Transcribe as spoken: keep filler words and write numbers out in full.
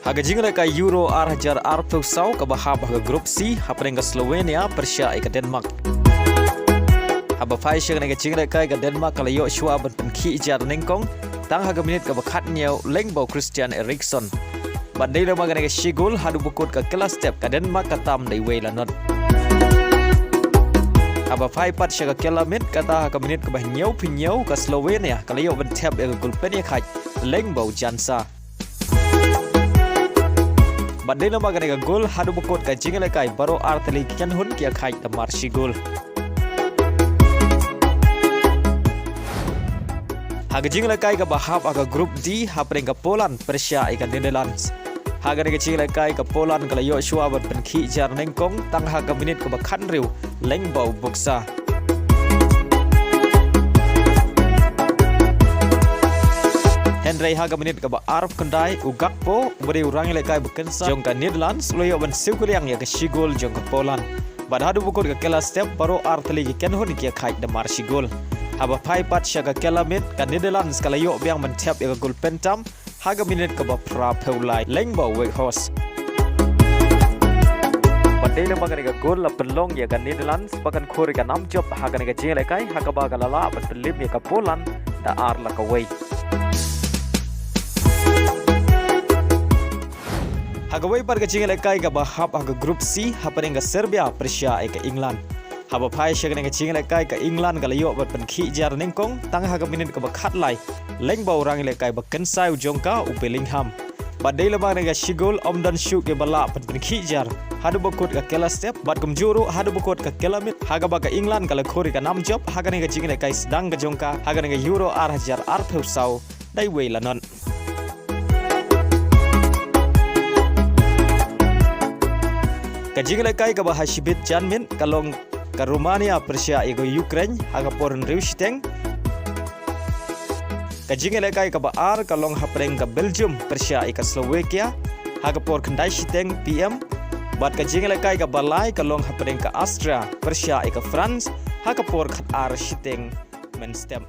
Ha ka jingïalehkai Euro ar hajar arphew saw kaba hap ha ka Group C, hapdeng ka Slovenia pyrshah ïa ka Denmark. Haba phai sha kane ka jingïalehkai, ka Denmark ka la ïoh shuwa ban pynkhih jar nyngkong tang ha ka minit kaba khathynñiew lyngba u Christian Eriksen. Bad dei lyngba kane ka shi gol haduh ba kut ka kylla step, ka Denmark ka tam da iwei la not. Haba phai pat sha ka kylla miet, kata ha ka minit kaba hynñiewphew hynñiew, ka Slovenia ka la ïoh ban thep ïa ka gol pynïakhaid lyngba u Jansa. Bad dei lyngba kane ka gol haduh ba kut ka jingïalehkai, baroh artylli ki kynhun ki ïakhaid da mar shi gol. Ha ka jingïalehkai kaba hap ha ka Group D, hapdeng ka Poland pyrshah ïa ka Netherlands. Ha kane ka jingïalehkai, ka Poland ka la ïoh shuwa ban pynkhih jar nyngkong tang ha ka minit kaba khathynriew lyngba u Buksa. Hynrei ha ka minit kaba arphew khyndai, u Gakpo, uba dei u rangïalehkai ba kynsai jong ka Netherlands, u la ïoh ban siew kylliang ïa ka shi gol jong ka Poland. Bad haduh ba kut ka kylla step, baroh artylli ki kynhun ki ïakhaid da mar shi gol. Haba phai pat sha ka kylla miet, ka Netherlands ka la ïoh biang ban thep ïa ka gol pyntam ha ka minit kaba phraphew lai lyngba u Weghorst. Bad dei lyngba kane ka gol la pynlong ïa ka Netherlands ba kan khur ïa ka nam jop ha kane ka jingïalehkai, ha kaba ka la lah ban pynlip ïa ka Poland da ar la kawei. Ha kawei pat ka jingïalehkai kaba hap ha ka Group C, hapdeng ka Serbia pyrshah ïa ka England. Haba phai sha kane ka jingïalehkai, ka England ka la ïoh ban pynkhih jar nyngkong tang ha ka minit kaba khatlai lyngba u rangïalehkai ba kynsai u jong ka, u Bellingham. Bad dei lyngba kane ka shi gol, ym don shuh kiba lah ban pynkhih jar haduh ba kut ka kylla step, bad kumjuh ruh haduh ba kut ka kylla miet, ha kaba ka England ka la khur ïa ka nam jop ha kane ka jingïalehkai sdang ka jong ka ha kane ka Euro ar hajar arphew saw da iwei la not. Ka jingïalehkai kaba ha shibit janmiet ka long ka Romania pyrshah ïa ka Ukraine ha ka por hynriew shiteng. Ka jingïalehkai kaba ar ka long hapdeng ka Belgium pyrshah ïa ka Slovakia ha ka por khyndai shiteng P M. Bad ka jingïalehkai kaba lai ka long hapdeng ka Austria pyrshah ïa ka France ha ka por khatar shiteng mynstep.